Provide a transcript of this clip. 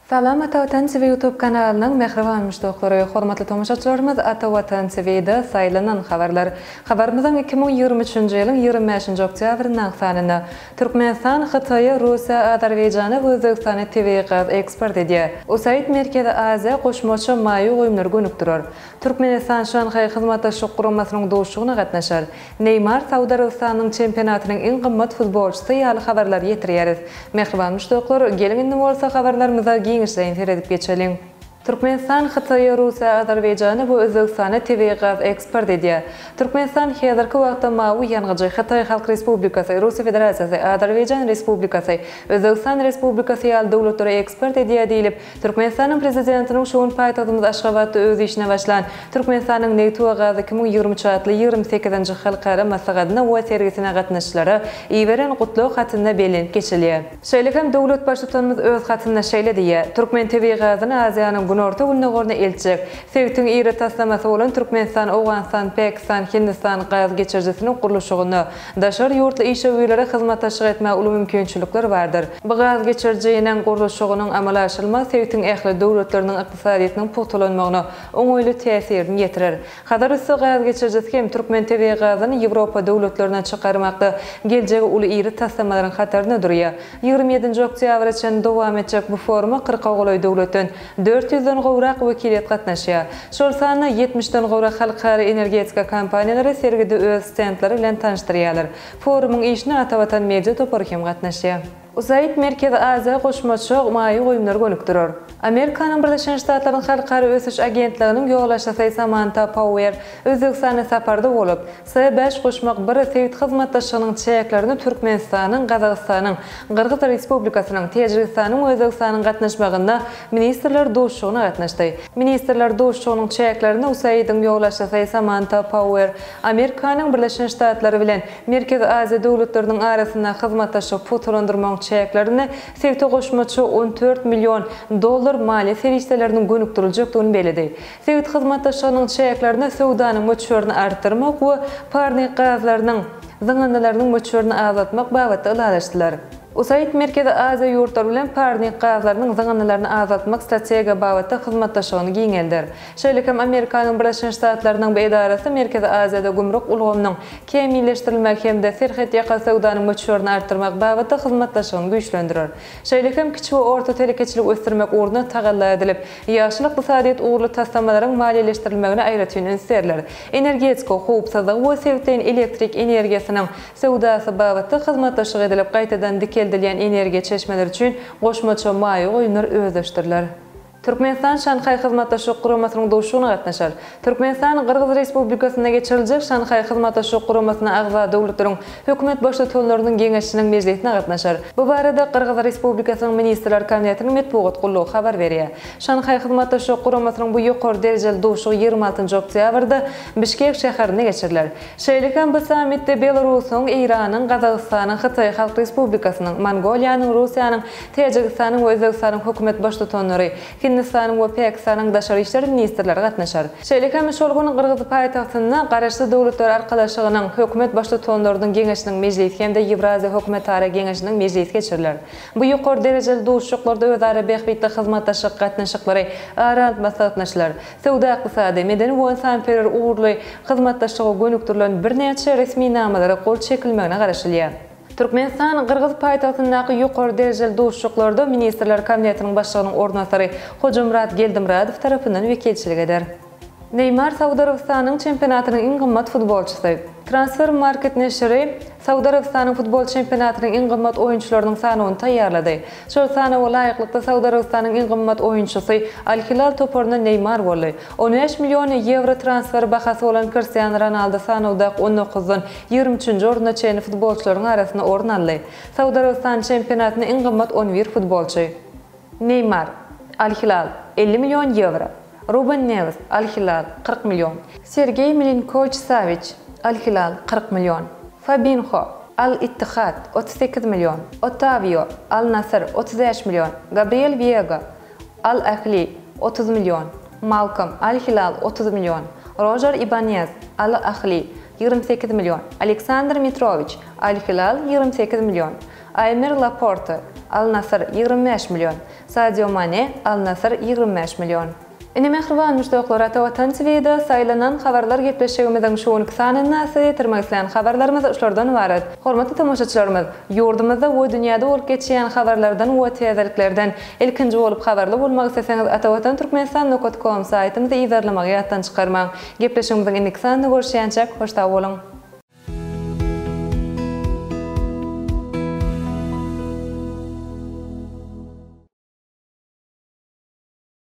Salam Ata Watan TV YouTube kanalynyň mähriban muşdaklary, hormatly tomaşaçylarymyz Ata Watan TV-de saýlanan habarlar. Habarymyzyň 2023-nji ýylyň 25-nji oktýabryndaky sanynda Türkmenistan Hytaýa, Russiýa, Azerbaýjana we Özbegistana tebigy gaz eksport edýär. USAID Merkezi Aziýa goşmaça maýa goýumlary gönükdirer. Türkmenistan Şanhaý Hyzmatdaşlyk Guramasynyň duşuşygyna gatnaşar. Neýmar Saud Arabystanynyň çempionatynyň iň gymmat futbolçysy ýaly habarlary ýetirýäris. Mähriban muşdaklar, geliň indi bolsa habarlarymyza giňişleýin seredip geçeliň. Türkmenistan Hytaýa, Russiýa, Azerbaýjana we Özbegistana tebigy gaz eksport edýär. Türkmenistan häzirki wagtda mawy ýangyjy Hytaý Halk Respublikasy, Russiýa Federasiýasy, Azerbaýjan Respublikasy, Özbegistan Respublikasy ýaly döwletlere eksport edýär diýlip, Türkmenistanyň Prezidentiniň şu gün paýtagtymyz Aşgabatda öz işine başlan Türkmenistanyň nebiti we gazy 2023 atly 28-nji halkara maslahatyna we sergisine gatnaşyjylara iberen gutlag hatynda bellenip geçilýär. Şeýle hem döwlet Baştutanymyz öz hatynda şeýle diýýär, Türkmen tebigy gazyny Aziýanyň günorta-gündogaryna eltjek, sebitiň iri taslamasy bolan Türkmenistan, Owganystan, Pakistan, Hindistan gaz geçirijisiniň gurluşygynda Daşary ýurtly işewürlere hyzmatdaşlyk etmäge uly mümkinçilikler bardyr. Bu gaz geçirijiniň gurluşygynyň amala aşyrylmagy sebitiň ähli döwletleriniň ykdysadyýetiniň pugtalanmagyna oňaýly täsirini ýetirer. Hazar üsti gaz geçirijisi hem türkmen tebigy gazyny Ýewropa döwletlerine çykarmakda geljegi uly iri taslamalaryň hatarynda durýar. 27-nji oktýabra çenli dowam etjek bu foruma kyrka golaý döwletden 400-den gowrak wekiliýet gatnaşýar. Şol sanda 70-den gowrak halkara energetika kompaniýalary sergide öz stendleri bilen tanyşdyrýarlar. Forumyň işine Atavatan media topary hem gatnaşýar. USAID Merkezi Aziýa goşmaça maýa goýumlary gönükdirer. Amerikanyň Birleşen Ştatlarynyň Halkara ösüş agentliginiň ýolbaşçysy Samanta Pauer Özbegistanda saparda bolup, S bäş goşmak bir sebit hyzmatdaşlygynyň çäklerinde Türkmenistanyň, Gazagystanyň, Gyrgyz Respublikasynyň, Täjigistanyň we Özbegistanyň gatnaşmagynda ministrler duşuşygyna gatnaşdy. Ministrler duşuşygynyň çäklerinde USAID-iň ýolbaşçysy Samanta Pauer Amerikanyň Birleşen Ştatlary bilen Merkezi Aziýa döwletleriniň arasynda hyzmatdaşlygy pugtalandyrmagyň çäklerinde sebite goşmaça 14 million dollar maliýe serişdeleriniň gönükdiriljekdigini belledi. Sebit hyzmatdaşlygynyň çäklerinde söwdanyň möçberini artdyrmak we parnik gazlarynyň zyňyndylarynyň möçberini azaltmak babatda ylalaşdylar. USAID Merkezi Aziýa ýurtlary bilen parnik gazlarynyň zyňyndylaryny azaltmak strategiýa babatda hyzmatdaşlygyny giňelder. Şeýle hem Amerikanyň Birleşen Ştatlarynyň bu edarasy Merkezi Aziýada gümrük ulgamynyň kämilleşdirilmegi hem-de serhetýaka söwdanyň möçberini artdyrmak babatda hyzmatdaşlygyny güýçlendirer. Şeýle hem kiçi we orta telekeçiligi ösdürmek ugrunda tagalla edilip, Ýaşyl ykdysadyýet ugurly taslamalaryň maliýeleşdirilmegine aýratyn üns berler. Energetika howpsuzlygy we sebitleýin elektrik energiýasynyň söwdasy babatda hyzmatdaşlyk edilip, gaýtadan dikeldilýän energiýa çeşmeleri üçin goşmaça maýa goýumlar özleşdiriler. Türkmenistan Şanhaý Hyzmatdaşlyk Guramasynyň duşuşygyna gatnaşar. Türkmenistan Gyrgyz Respublikasynda geçiriljek Şanhaý Hyzmatdaşlyk Guramasyna agza döwletleriň Hökümet Baştutanlarynyň Geňeşiniň mejlisine gatnaşar. Bu barada Gyrgyz Respublikasynyň Ministrler Kabinetiniň metbugat gullugy habar berýär. Şanhaý Hyzmatdaşlyk Guramasynyň bu ýokary derejeli duşuşygy 26-njy oktýabrda Bişkek şäherinde geçiriler. Şeýle hem bu sammitde Belarusyň, Eýranyň, Gazagystanyň, Hytaý Halk Respublikasynyň, Mongoliýanyň, Russiýanyň, Täjigistanyň we Özbegistanyň Hökümet Baştutanlary, Hindistanyň we Pakistanyň daşary işler ministrleri gatnaşar. Şeýle hem şol gün gyrgyz paýtagtynda Garaşsyz Döwletler Arkalaşygynyň Hökümet Baştutanlarynyň Geňeşiniň mejlisi hem-de Ýewraziýa hökümetara geňeşiniň mejlisi geçiriler. Bu ýokary derejeli duşuşyklarda özara bähbitli hyzmatdaşlyk gatnaşyklary ara alyp maslahatlaşylar. Söwda-ykdysady, medeni we ynsanperwer ugurly hyzmatdaşlyga gönükdirilen birnäçe resminamalara gol çekilmegine garaşylýar. Türkmenistan gyrgyz paýtagtyndaky ýokary derejeli duşuşyklarda Ministrler Kabinetiniň Başlygynyň orunbasary Hojamyrat Geldimyradow tarapyndan wekilçilik eder. Neýmar Saud Arabystanynyň çempionatynyň iň gymmat futbolçysy. Transfermarkt neşiri Saud Arabystanyň futbol çempionatynyň iň gymmat oýunçylarynyň sanawyny taýýarlady. Şol sanawa laýyklykda Saud Arabystanyň iň gymmat oýunçysy Al-Hilal toparyndan Neýmar boldy. 15 million ýewro transfer bahasy bolan Kristiano Ronaldo sanawdaky on dokuzdan 23-nji oruna çenli futbolçylaryň arasynda orun aldy. Saud Arabystany çempionatynda iň gymmat on bir futbolçy. Neýmar, Al-Hilal, 50 million ýewro. Ruben Newes, Al-Hilal, 40 million. Sergeý Milinkowiç-Sawiç, Al-Hilal, 40 million. Fabinho, Al-Ittihad, 38 million. Otawio, Al-Nasr, 35 million. Gabriel Wiega, Al-Ahli, 30 million. Malkom, Al-Hilal, 30 million. Rožer Ibanez, Al-Ahli, 28 million, Aleksandr Mitrowiç, Al-Hilal, 28 million, Aýmer Laporte, Al-Nasr, 25 million, Sadio Mane, Al-Nasr, 25 million. Ine mähriban muşdaklar Ata Watan TVda saýlanan habarlar gepleşigimiziň şu günki sanynda size ýetirmek islän habarlarymyz şulardan ybarat. Hormatly tomaşaçylarymyz, ýurdumyzda we dünýäde bolup geçýän habarlardan we täzeliklerden ilkinji bolup habarly bolmak isleseňiz Atavatan Türkmenistan nokat kom saýtymyzy yzarlamagy ýatdan çykarmaň. Gepleşigimiziň indiki sanynda görüşýänçäk hoş sag boluň.